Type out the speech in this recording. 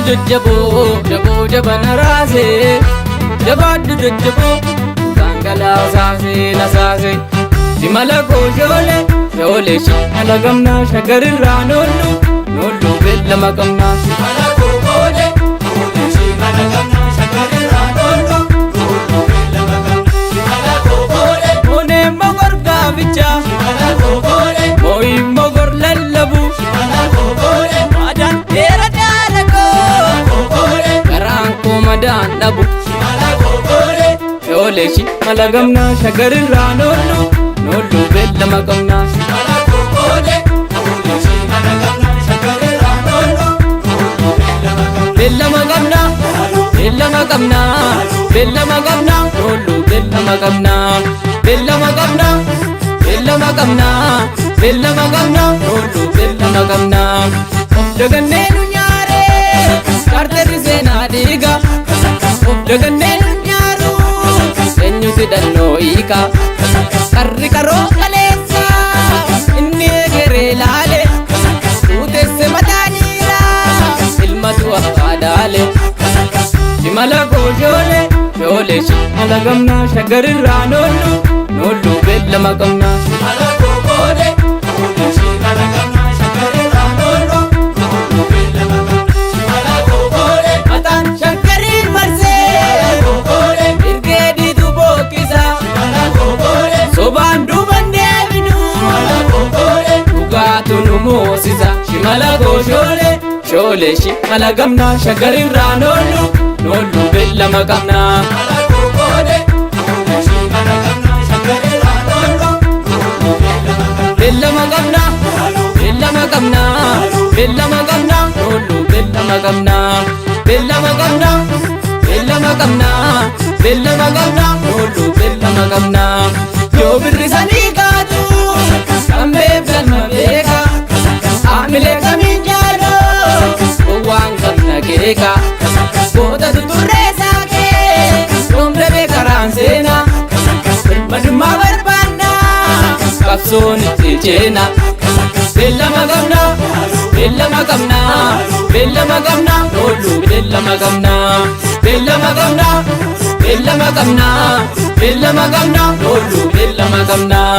Jabaadhu jajjaboo jaboo jabana raasee jabaadhu jajjaboo dhangalaasaasee nasaasee shimala koo shoolee shoolee shimala gamnaa shaggarirraa noollu noollu beellama qabnaa. Shimala koo goolee goolee shimala gamnaa shaggarirraa noollu noollu beellama qabna. Shimala koo goolee Moonee mogor gaaffichaa shimala koo goolee moo'ii mogor lallabu shimala koo goolee waadaan dheera jaalakoo koo goolee garaan koo madaan dhabu. shimala koo goolee Shoolee shimala gamnaa shaggarirraa noollu noollu beellama qabnaa. shimala koo goolee goolee shimala gamnaa shaggarirraa noollu noollu beellama qabna. Beellama qabnaa beellama qabnaa beellama qabnaa noollu beellama qabnaa beellama qabnaa beellama qabnaa beellama qabnaa noollu beellama qabnaa. Of dagannee nu nyaaree kaartarri seenaa dhiiga of dagannee nu nyaaru eenyuti dhannoo hiika qarri qaroo kaleessa inni egeree laale tuutesse mataa dhiiraa ilmatu abbaa daale. Shimala koo shoolee shoolee shimala gamnaa shaggarirraa noollu noollu beellama qabnaa. Shimala koo goolee goolee shimala gamnaa shaggarirraa noollu noollu beellama qabna. Shimala koo goolee Mataan shaggariin marsee koo goolee irgee diitu bookkisa shimala koo goolee sobaan duuban deebinu shimala koo goolee dhugaatu nu moosisa. Shimala koo shoolee shoolee shimala gamnaa shaggarirraa noollu noollu beellama qabnaa. Shimala koo goolee goolee shimala gamnaa shaggarirraa noollu noollu beellama qabna. Beellama qabnaa beellama qabnaa beellama qabnaa noollu beellama qabnaa beellama qabnaa beellama qabnaa beellama qabnaa noollu beellama qabnaa yoo birrisanii kaatu kan beekan beeka haamilee kamiin jaaloo gowwaan qabna keeka goota tuturree saakee yoom dhabee karaan seenaa birmadummaa barbaannaa qabsoon itti ceena. Beellama qabnaa beellama qabnaa beellama qabnaa noollu beellama qabnaa beellama qabnaa beellama qabnaa beellama qabnaa noollu beellama qabnaa.